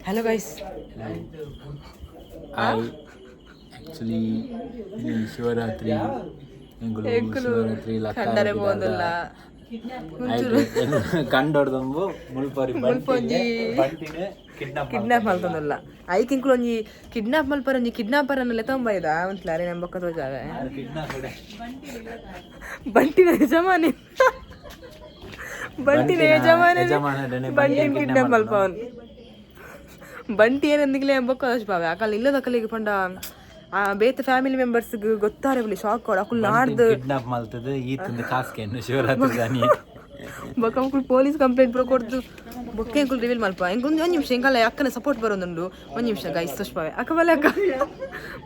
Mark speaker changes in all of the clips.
Speaker 1: Hello guys.
Speaker 2: Hi, actually Shivaratri
Speaker 1: ಎಂಕುಲು
Speaker 2: ಶಿವರಾತ್ರಿ
Speaker 1: ಕಂಡರೆ ಪೋವೊಂದುಲ್ಲ.
Speaker 2: ಕಂಡೊಡ್ದಂಬು ಮುಲ್ಪರಿ.
Speaker 1: ಮುಲ್ಪೊಂಜಿ
Speaker 2: ಬಂಟಿನ kidnap.
Speaker 1: Kidnap ಮಲ್ತೊಂದುಲ್ಲ. ಐಕ್ ಇಂಕುಲು ಒಂಜಿ ಕಿಡ್ನಾಪ್ ಮಲ್ಪರ ಒಂಜಿ ಕಿಡ್ನಾಪರ್ ಅನ್ನು ಲೆತೊಂಬೈದ ಉಂತ್ಲಾರೆ ನಮ್ಮ ಬೊಕ್ಕ ತೋಜಾವೆ.
Speaker 2: ಕಿಡ್ನಾಪ್.
Speaker 1: ಬಂಟಿನ ಯಜಮಾನಿ, ಬಂಟಿನ ಯಜಮಾನ.
Speaker 2: ಯಜಮಾನರನ್ನೇ.
Speaker 1: ಬಂಟಿನ ಕಿಡ್ನಾಪ್ ಮಲ್ಪವನ್. ಬಂಟಿ ಏನಂದಿಗ್ಲೇ ಬೊಕ್ಕ ತೋಜ್ಪಾವೆ. ಅಕಲ್ ಇಲ್ಲದ ಅಕಲಿಗೆ ಪಂಡ ಆ ಬೇತೆ ಫ್ಯಾಮಿಲಿ ಮೆಂಬರ್ಸ್ ಗೊತ್ತಾರೆ ಬಲಿ ಶಾಕ್ ಅಕುಲ್ ನಾಡ್ದು.
Speaker 2: ಕಿಡ್ನಾಪ್ ಮಲ್ತದ ಈತಂದು ಕಾಸ್ಕೆನ್ನು ಶಿವರಾತ್ರಿ ದಾನಿ.
Speaker 1: ಬೊಕ್ಕ ಅಕುಲು ಪೊಲೀಸ್ ಕಂಪ್ಲೇಂಟ್ ಪೂರ ಕೊರ್ದು ಬೊಕ್ಕ ಎಂಕುಲು ರಿವೀಲ್ ಮಲ್ಪ. ಎಂಕೊಂದು ಒಂಜಿ ನಿಮಿಷ, ಎಂಕಲ್ಲ ಅಕ್ಕನ ಸಪೋರ್ಟ್ ಬರೋದುಂಡು. ಒಂಜಿ ನಿಮಿಷ ಗೈಸ್, ತೋಜ್ಪಾವೆ. ಅಕ್ಕ ಬಲೆ, ಅಕ್ಕ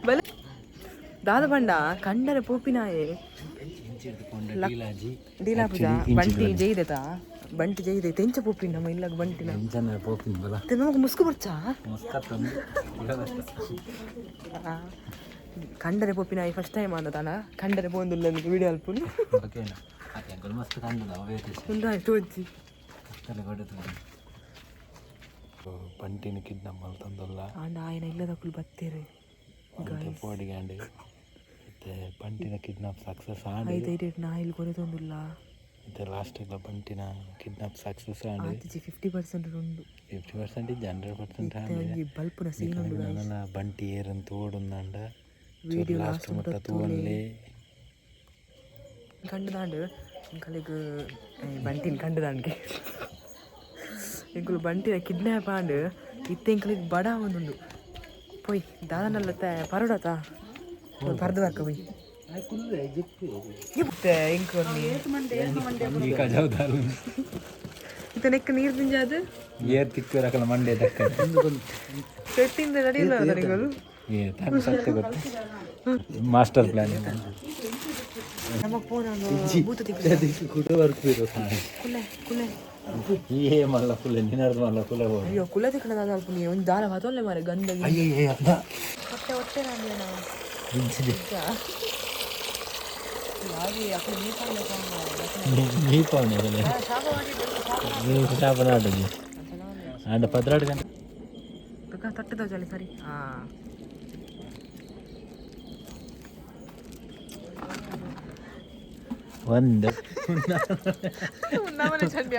Speaker 1: ಬಲೆ. ದಾದ ಪಂಡ ಕಂಡರೆ ಪೋಪಿನಾಯೆ.
Speaker 2: ಡೀಲಾಜಿ.
Speaker 1: ಡೀಲಾ ಪೂಜಾ ಬಂಟಿ ಜೈದೆತ, ಬಂಟಿ ಜೈದೆ ತೆಂಚ ಪೋಪಿನ ನಮ್ಮ ಇಲ್ಲಾಗ ಬಂಟಿನ.
Speaker 2: ಎಂಚನ ಪೋಪಿನ ಬಲ.
Speaker 1: ನಮಗ್ ಮುಸ್ಕು ಬರ್ಚಾ.
Speaker 2: ಮಸ್ಕತ್ತೊಂದು.
Speaker 1: ಕಂಡರೆ ಪೋಪಿನಾಯಿ ಫಸ್ಟ್ ಟೈಮ್ ಅಂದ ಕಂಡರೆ ಪೋಂದುಲ್ಲ ವಿಡಿಯೋ ಅಲ್ಪುನು.
Speaker 2: ಓಕೆನಾ? ಎಂಕುಲು ಮಸ್ತ್ ಕಂಡದ ಅವೇ.
Speaker 1: ಉಂದಾಯ್ತು ತೋಜಿ.
Speaker 2: ಕತ್ತಲೆ ಕೊಡುತ್ತು. ಬಂಟಿನ ಕಿಡ್ನಾಪ್ ಮಲ್ತೊಂದುಲ್ಲ.
Speaker 1: ಆಂಡ ಆಯನ ಇಲ್ಲದಕುಲು ಬತ್ತೇರು.
Speaker 2: ಪೋಡಿಗಾಂಡ್ ಇತ್ತೆ ಬಂಟಿನ ಕಿಡ್ನಾಪ್ ಸಕ್ಸಸ್ ಆಂಡ್.
Speaker 1: ಐದು ಐದು ನಾಯಿಲು ಕೊರೆತೊಂದುಲ್ಲ.
Speaker 2: ಇತ್ತೆ ಲಾಸ್ಟ್ ಬಂಟಿನ ಕಿಡ್ನಾಪ್ ಸಕ್ಸಸ್ ಆಂಡ್.
Speaker 1: ಆತಿಜಿ, 50% ಉಂಡು.
Speaker 2: 50% ಇಜ್ಜಿ, 100% ಆಂಡ್.
Speaker 1: ಒಂಜಿ ಬಲ್ಪುನ ಸೀನ್ ಉಂಡು guys.
Speaker 2: ನನಲ ಬಂಟಿ ಏರನ್ ತೋಡುಂದಾಂಡ
Speaker 1: ವಿಡಿಯೋ
Speaker 2: ಲಾಸ್ಟ್ ಮುಟ್ಟ ತೂವನ್ಲೆ.
Speaker 1: ಕಂಡುದಾಂಡ್ ಎಂಕಲೆಗ್ ಬಂಟಿನ ಕಂಡುದಾಂಡ್ಗೆ ಎಂಕುಲು ಬಂಟಿನ ಕಿಡ್ನಾಪ್ ಆಂಡ್. ಇತ್ತೆ ಎಂಕಲೆಗ್ ಬಡ ಒಂದುಂಡು. ಪೋಯ್ ದಾದನಲ್ಲ ಪರೋಡತ ಪರ್ದು ಬರ್ಕ ಪೋಯ್. ಇತ್ತೆ ಎಂಕೊಂದು
Speaker 2: ಈ ಕಜಾವ್ದಾರು.
Speaker 1: ಇತ್ತೆ ನೆಕ್ ನೀರು ದಿಂಜಾದು.
Speaker 2: ಏರ್ ತಿಕ್ಕರಕಲ ಮಂಡೆ ದಕ್ಕ.
Speaker 1: ಸೆಟ್ಟಿಂದ ರೆಡಿ ಇಲ್ಲ ನಿಗಳು.
Speaker 2: ಏ ತನ್ನ ಸತ್ಯ ಗೊತ್ತು, ಮಾಸ್ಟರ್ ಪ್ಲಾನ್.
Speaker 1: ನಮಗ್ ಫೋನ್ ಭೂತ ತಿಕ್ಕು. ಕುಲೆ ಕುಲೆ.
Speaker 2: ಏ ಮಲ್ಲ ಕುಲೆ ನಿನ್ನರ್ದು ಮಲ್ಲ ಕುಲೆ ಹೋಗಿ.
Speaker 1: ಅಯ್ಯೋ, ಕುಲೆ ತಿಕ್ಕಣ ದಾದ ಅಲ್ಪ ನೀ ಒಂದು ದಾರ ಹತೊಲ್ಲೆ ಮಾರೆ ಗಂಧ.
Speaker 2: ಅಯ್ಯೋ ಅದ.
Speaker 1: ಹೊಟ್ಟೆ ಹೊಟ್ಟೆ ನಾಂದಿಯನ.
Speaker 2: ಇಜ್ಜಿದೆ.
Speaker 1: ಯಾವಿ ಅಕುಲು
Speaker 2: ಮೀಪವನೆ ಶಾಪ ನಾಡೋದು ಅಂಡ 12 ಗಂಟೆ.
Speaker 1: ತಟ್ಟದ ಚಲಿ ಸರಿ ಹಾ.
Speaker 2: ಒಂದು.
Speaker 1: ಉನ್ನಾವನೆ ಚಂಡಿ.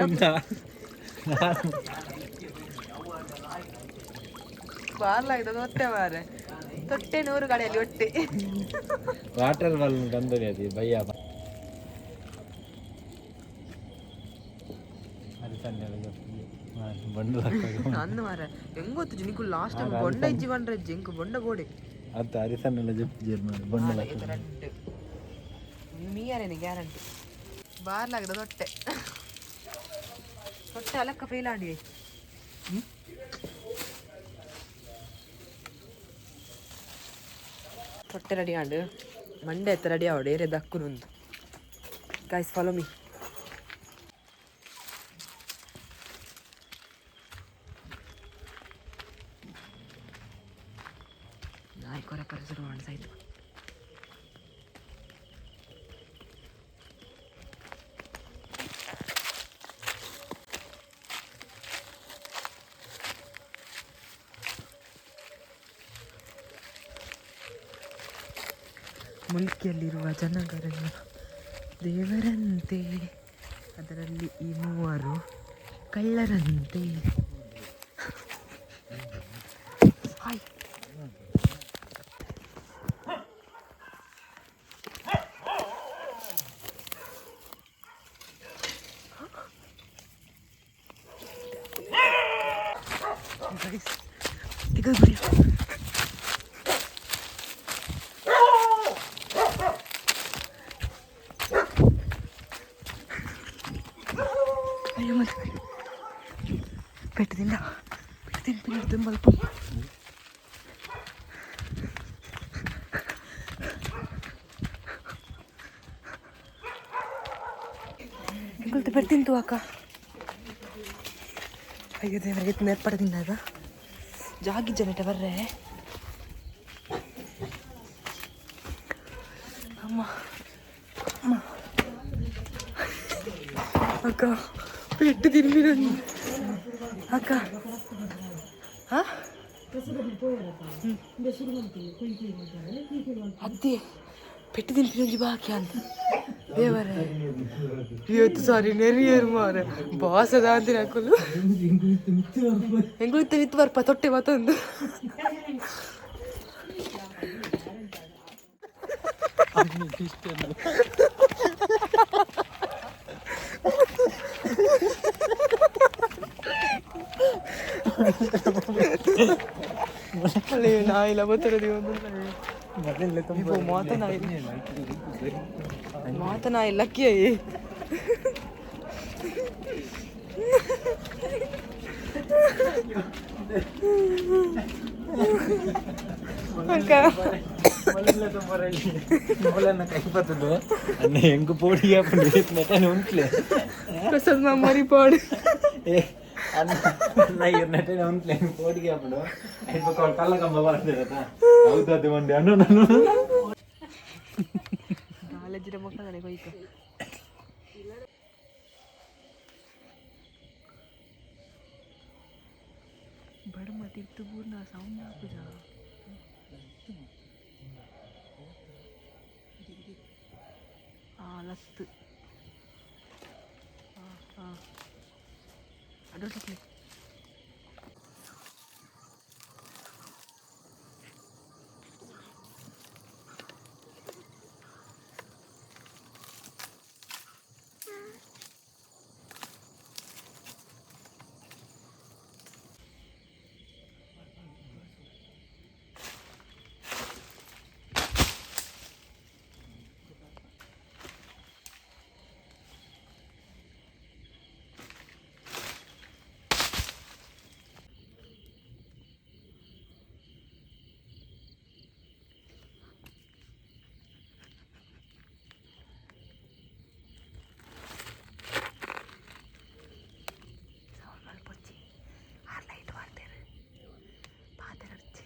Speaker 1: ಬಾರ್ಲಾಗಿದೆ ಹೊಟ್ಟೆ ಮಾರೆ, ತೊಟ್ಟೆ ನೂರು ಕಡೆಯಲ್ಲಿ ಹೊಟ್ಟೆ.
Speaker 2: ವಾಟರ್ ಬಾಲ್ ಬಂದರೆ ಅದು ಭಯ್ಯ ಬಂಡು.
Speaker 1: ಅಂದು ಮಾರೆ, ಹೆಂಗ್ ಗೊತ್ತು ನಿಂಕು ಲಾಸ್ಟ್ ಟೈಮ್ ಬೊಂಡ ಇಜ್ಜಿ ಬಂಡ್ರೆ ಜಿಂಕ್ ಬೊಂಡ ಬೋಡಿ.
Speaker 2: ಅದು ಅರಿಸನ್ನೆಲ್ಲ ಜಪ್ತಿ ಜೇರ್ ಮಾಡಿ ಬಂಡು.
Speaker 1: ಮೀಯರೇನೆ ಗ್ಯಾರಂಟಿ. ಬಾರ್ಲಾಗದ ತೊಟ್ಟೆ ತೊಟ್ಟೆ ಅಲಕ್ಕ ಫೇಲ್ ಆಡಿ. ತೊಟ್ಟೆ ರೆಡಿ ಆಂಡ್ ಮಂಡೆ ಎತ್ತ ರೆಡಿ ಆವಡು ಏರೆ ದಕ್ಕುನುಂದು. ಗೈಸ್, ಫಾಲೋ ಮೀ. ನಾಯಿ ಕೊರ ಪರಿಸರ ಆಯ್ತು. ಮುಲ್ಕಿಯಲ್ಲಿರುವ ಜನಗಳೆಲ್ಲ ದೇವರಂತೆ, ಅದರಲ್ಲಿ ಈ ಮೂವರು ಕಳ್ಳರಂತೆ. ಹಾಯ್. Guys, ತಿಗಲ್ ಬಿಡಿ. ಅಯ್ಯೋ ಮತ್ತೆ ಪೆಟ್ಟದಿಂದ ಪೆಟ್ಟು ತಿನ್ಪಿನ ದುಂಬಲ್ಪ. ಎಂಕುಲ್ತ ಪೆಟ್ಟು ತಿಂತು ಅಕ್ಕ. ಅಯ್ಯೋ ದೇವರಿಗೆ, ನೆರ್ಪಡ ತಿನ್ನಾಗ ಜಾಗಿ ಜನಟ ಬರ್ರೆ. ಅಮ್ಮ ಅಮ್ಮ, ಅಕ್ಕ ಪೆಟ್ಟು ತಿನ್ಬಿನ ಅಕ್ಕ. ಹಾ ಅತ್ತೆ ಪೆಟ್ಟು ತಿನ್ಪಿನ ಒಂಜಿ ಬಾಕಿ ಅಂತ ದೇವರೇ. ಇವತ್ತು ಸಾರಿ ನೆರಿಯರು ಮಾರ ಬಾಸದ ಅಂತಿನ ಹಾಕಲು ಎಂಗುಳಿತ ವಿತ್ ಬರ್ಪ ತೊಟ್ಟೆ ಮತ್ತೊಂದು. ಅಲ್ಲೇ ನಾಯಿಲ ಬತ್ತರದಿ ಒಂದು ಮಾತನಾಯಿ ಮಾತನಾಯಿ ಲಕ್ಕಿ. ಅಕ್ಕ.
Speaker 2: ಅಣ್ಣ ಹೆಂಗು ಪೋಡಿ ನೆಟನೆ ಉಂಟ್ಲೆ.
Speaker 1: ಪ್ರಸಾದ್ ಮಾಮರಿ ಪಾಡು.
Speaker 2: ಏ ಅಣ್ಣ, ಇವ್ರ ನೆಟನೆ ಉಂಟ್ಲೆ ಪೋಡಿಗೆ ಹಾಕೊಂಡು ಐದು ಕಲ್ಲ ಕಂಬ ಬರ್ತಿರತ್ತ. ಹೌದು, ಅದು ಮಂಡಿ ಅಣ್ಣ ನಾನು.
Speaker 1: ಕಾಲೇಜಿನ ಮಕ್ಕಳೇ ಕೊಯ್ಕ. ಬಡಮ ತಿರ್ತು ಬೂರ್ನ ಸೌಂಡ್ ಹಾಕುಜ. ಆ ಲತ್ತು ಆ ಆ ಅಡ್ಡೋಟ್ಲೆ. ಸೌಂಡ್ ಮಲ್ಪೊಚ್ಚಿ, ಆರ್ ಲೈಟ್ ವಾಡ್ತೇರು ಪಾತೆರಡ್ಚಿ.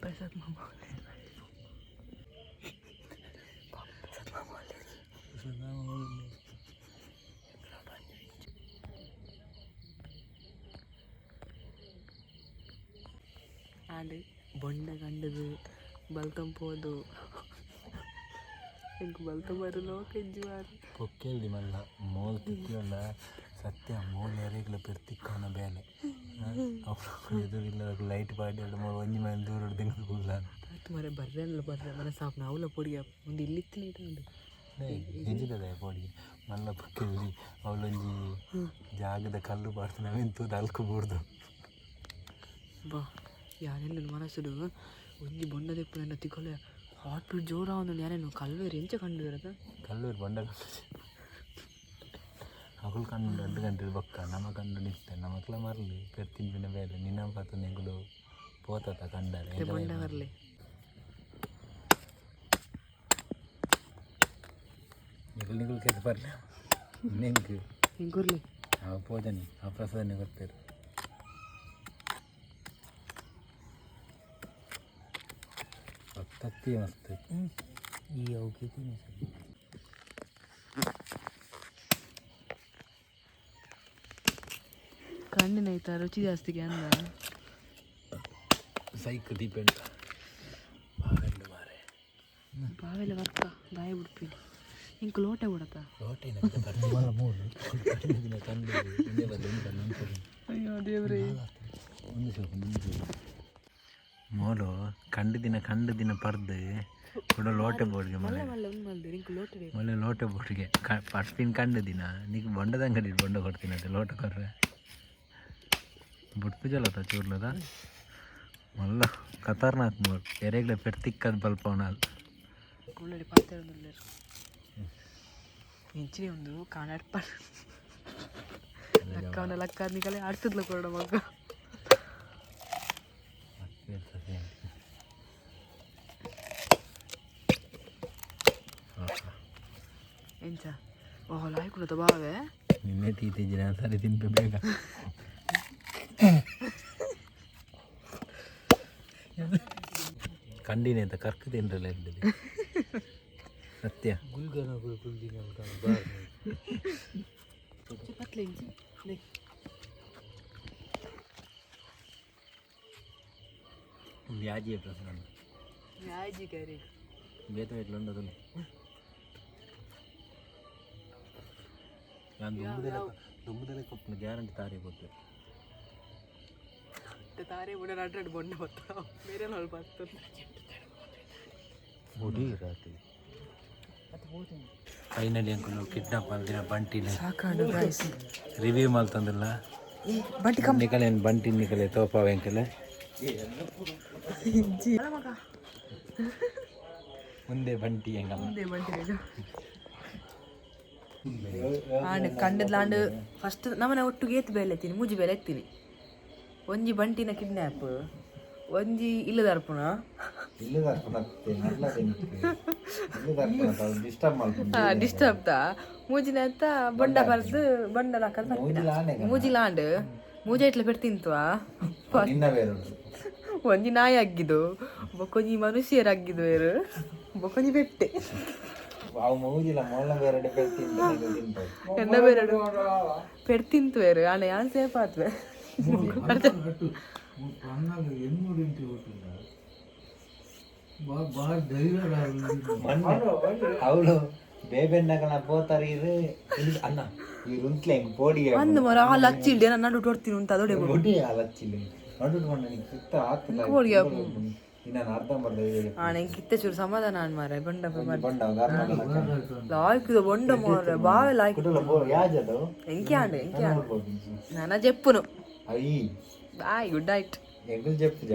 Speaker 1: ಪ್ರಸಾದ್ ಮಾಮ, ಪ್ರಸಾದ್ ಮಾಮ, ಪ್ರಸಾದ್ ಮಾಮ. ಆಂಡ್ ಬೊಂಡ ಕಂಡದು ಬಲ್ತಂಪೋದು. ಎಂಕ್ ಬಲ್ತ ಲೋಕ ಇಜ್ಜಿ.
Speaker 2: ಪೊಕ್ಕೆಲ್ದಿ ಮಲ್ಲ ಮೋಲ್ ತಿಕ್ಕಿಯಲ್ಲ ಸತ್ಯ. ಮೋಲ್ ಎರೆಗ್ಲ ಪೆರ್ತಿಕ್ಕವನ ಬೇಲೆ ಅವ್ರು ಎದುರಿಲ್ಲ. ಲೈಟ್ ಪಾಡಿ ಎರಡು ಮೋಲ್ ಒಂಜಿ ಮೇಲೆ ದೂರ ದಿಂಗ್ ಕೂಡ್ಲ.
Speaker 1: ಆಯ್ತು ಮರೆ, ಬರ್ರೆಲ್ಲ ಬರ್ರೆ ಮನೆ ಸಾಪ್ ನಾವುಲ ಪೊಡಿಗೆ ಒಂದು ಇಲ್ಲಿತ್ತು ಲೈಟ್ ಉಂಡು.
Speaker 2: ನಿಜದ ಪೋಡಿಗೆ ಮಲ್ಲ ಪೊಕ್ಕೆಲ್ದಿ. ಅವಳೊಂಜಿ ಜಾಗದ ಕಲ್ಲು ಪಾಡ್ದು ನಾವೆಂತೂ ಅಲ್ಕು ಬೂಡ್ದು.
Speaker 1: ಬಾ ಯಾನೆಲ್ಲ ಮನಸ್ಸುಡು ಒಂಜಿ ಬೊಂಡ ದೆಪ್ಪು ತಿಕ್ಕೊಲೆ. ಹಾಟ್ ಬೀಟ್ ಜೋರ ಒಂದು. ಯಾನೇನು ಕಲ್ವೇರು ಎಂಚ ಕಂಡು ಇರದ.
Speaker 2: ಕಲ್ಲೂರು ಬೊಂಡ ಅಕುಲು ಕಣ್ಣು 2 ಗಂಟೆ ಬೊಕ್ಕ ನಮ್ಮ ಕಣ್ಣು ನಿತ್ತೆ ನಮಕ್ಲ ಮರ್ಲಿ ಪೆರ್ತಿನ ಬೇಲೆ ನಿನ್ನ ಪತ್ತ ನೆಂಗುಲು ಪೋತತ ಕಂಡರೆ.
Speaker 1: ಬೊಂಡ ಬರ್ಲಿ.
Speaker 2: ನಿಗುಲು ನಿಗುಲು ಕೆತ್ತ ಬರ್ಲಿ ನೆಂಕ್.
Speaker 1: ಎಂಕುರ್ಲಿ.
Speaker 2: ಆ ಪೋಜನಿ ಆ ಪ್ರಸಾದನೆ ಕೊರ್ಪೇರು. ತತ್ತಿ ಮಸ್ತ್ ಈ ಅವು ಕೇತೀನಿ.
Speaker 1: ಕಣ್ಣಿನ ಐತ ರುಚಿ ಜಾಸ್ತಿಗೆ ಅಂದ.
Speaker 2: ಸೈಕ್ ಡಿಪೆಂಡ್ ಬಾವೆಂಡು ಮಾರೆ.
Speaker 1: ಬಾವೆಲ್ಲ ವರ್ಕ ದಾಯ ಬಿಡ್ಪಿನಿ. ಇಂಕ್ ಲೋಟೆ ಬಿಡತ್ತ.
Speaker 2: ಲೋಟೆ ಮೂರು ಕಂಡು ಒಂದೇ ಬರಲಿ.
Speaker 1: ಅಯ್ಯೋ ದೇವ್ರೇ.
Speaker 2: ಒಂದು ಸ್ವಲ್ಪ ಒಂದು ಸ್ವಲ್ಪ ಮೋಲು ಕಂಡು ದಿನ ಕಂಡು ದಿನ ಪರ್ದು ಕೂಡ ಲೋಟೆ ಬೋರ್ಡ್ಗೆ ಮಳೆ.
Speaker 1: ಮಲ್ಲ ಒಂದು ಮಲ್ದಿರಿ ಇಂಕ್ ಲೋಟೆ.
Speaker 2: ಮೊಲೆ ಲೋಟೆ ಬೋರ್ಡ್ಗೆ ಪರ್ಪಿನ ಕಂಡು ದಿನ ನೀಕು ಬೊಂಡದ ಅಂಗಡಿ ಬೊಂಡ ಕೊಡ್ತೀನಿ. ಅದೇ ಲೋಟ ಕೊರ್ರೆ ಬುಟ್ಪು ಜಲತ ಚೂರ್ಲದ ಮಲ್ಲ ಖತರ್ನಾಕ್ ಮೋಲ್ ಎರೆಗ್ಲೆ ಪೆರ್ತಿಕ್ಕದ ಬಲ್ಪವನಾಲ್.
Speaker 1: ಕುಳ್ಳಡಿ ಪಾತ್ರೆ ಉಲ್ಲೇರು ಎಂಚಿನ ಒಂದು ಕಾಣಾಡ್ಪ ಲಕ್ಕವನ ಲಕ್ಕ ನಿಕಲೆ ಆಡ್ತಿದ್ಲ ಕೊರಡ ಮಗ. ಎಂಚ ಓಹ್ ಲಾಯ್ಕುಲತ ಬಾವೆ.
Speaker 2: ನಿನ್ನೆ ತೀತಿದ್ದೀನಿ ಸರಿ ತಿನ್ಪೆ ಬೇಗ. ಕಂಡಿನಿ ಅಂತ ಕರ್ಕು ತಿನ್ರಲ್ಲ ಇರ್ತದೆ ಸತ್ಯ. ವ್ಯಾಜಿಯ ಪ್ರಶ್ನೆ.
Speaker 1: ವ್ಯಾಜಿ ಕರಿ.
Speaker 2: ಬೇತೆ ಇಟ್ಲು ಉಂಡದಲ್ಲ. ನಾನು ದುಂಬುದೆಲ್ಲ ದುಂಬುದೆಲ್ಲ ಕೊಪ್ಪನ ಗ್ಯಾರಂಟಿ ತಾರೆ ಗೊತ್ತು.
Speaker 1: ತಾರೆ ಬುಡ ನಡ್ರಡ್ ಬೊಂಡ ಬತ್ತ ಬೇರೆ ಬರ್ತದೆ.
Speaker 2: ಮುಡಿ ರಾತ್ರಿ ಫೈನಲಿ ಅಂಕಲು ಕಿಡ್ನಾಪ್ ಮಲ್ದಿನ ಬಂಟಿನ
Speaker 1: ಸಾಕಾಡು ಗೈಸ್.
Speaker 2: ರಿವ್ಯೂ ಮಲ್ತಂದಿಲ್ಲ.
Speaker 1: ಬಂಟಿ ಕಮ್.
Speaker 2: ನಿಕಲೆ ಬಂಟಿ ನಿಕಲೆ ತೋಪಾವ ಎಂಕಲೆ. ಮುಂದೆ ಬಂಟಿ ಹೆಂಗಲ್ಲ.
Speaker 1: ಮುಂದೆ ಬಂಟಿ ಆಂಡ್ ಕಂಡದ್ಲಾಂಡ್ ಫಸ್ಟ್ ನಮ್ಮನೆ ಒಟ್ಟಿಗೆ ಏತ್ ಬೇಲೆ ಎತ್ತೀನಿ, ಮೂಜಿ ಬೇಲೆ ಎತ್ತೀನಿ. ಒಂಜಿ ಬಂಟಿನ ಕಿಡ್ನ್ಯಾಪ್, ಒಂಜಿ ಇಲ್ಲದರ್ಪುನ.
Speaker 2: ಡಿಸ್ಟರ್ಬ್.
Speaker 1: ಡಿಸ್ಟರ್ಬ್ ತಾ ಮೂಜಿನ ಅಂತ ಬೊಂಡ ಬರ್ದು ಬೊಂಡ ಲಾಕಲ್ ಬರ್ಪಿನ. ಮೂಜಿ ಲಾಂಡ್ ಮೂಜೆ ಇಟ್ಲ ಪೆಡ್ತಿಂತ್ವಾ.
Speaker 2: ನಿನ್ನ ಬೇರೆ.
Speaker 1: ಒಂಜಿ ನಾಯಿ ಅಗ್ಗಿದು, ಬೊಕ್ಕೊಂಜಿ ಮನುಷ್ಯರು ಅಗ್ಗಿದು ಬೇರು, ಬೊಕ್ಕೊಂಜಿ ಬೆಟ್ಟೆ.
Speaker 2: ಅವು ಮೂಜಿಲ ಮೊಲ್ಲ ಬೇರೆ.
Speaker 1: ಎನ್ನ ಬೇರೆ ಪೆಡ್ತಿಂತು ಬೇರು ಆಂಡ ಯಾನ್ ಸೇಫ್ ಆತ್ವೆ.
Speaker 2: ಅವಳು ಬೇಬೆನ್ನಗಲ ಪೋತಾರೆ ಇರು ಅಣ್ಣ ಈ ರುಂತ್ಲೆ ಹೆಂಗ್ ಪೋಡಿ.
Speaker 1: ಅಂದು ಮರ ಆ ಲಚ್ಚಿಲ್ಡೆ ನಾನು ನಡು ಹೊಡ್ತೀನಿ ಅಂತ ಅದೊಡೆ.
Speaker 2: ಬೊಡಿ ಆ ಲಚ್ಚಿಲ್ಲ ನಡು ನನಗೆ ಸುತ್ತ ಆಗ್ತದೆ. ಇನ್ನು ಅರ್ಧ ಮರ್ಧ.
Speaker 1: ಆ ನಂಗೆ ಕಿತ್ತೆ ಚೂರು ಸಮಾಧಾನ ಆಣ್ ಮಾರೆ ಬೊಂಡ.
Speaker 2: ಬಂಡ.
Speaker 1: ಲಾಯ್ಕುದ ಬೊಂಡ ಮಾರೆ ಬಾವೆ ಲಾಯ್ಕ್.
Speaker 2: ಕುಟುಂಬ ಯಾಜದು.
Speaker 1: ಎಂಕೆ ಆಂಡ್ ಎಂಕೆ ಆಂಡ್ ನನ್ನ ಜೆಪ್ಪುನು.
Speaker 2: ಅಯ್ಯಿ.
Speaker 1: Bye, good night.
Speaker 2: ಎಂಕಲ್ ಜೆಪ್ಪುಜ.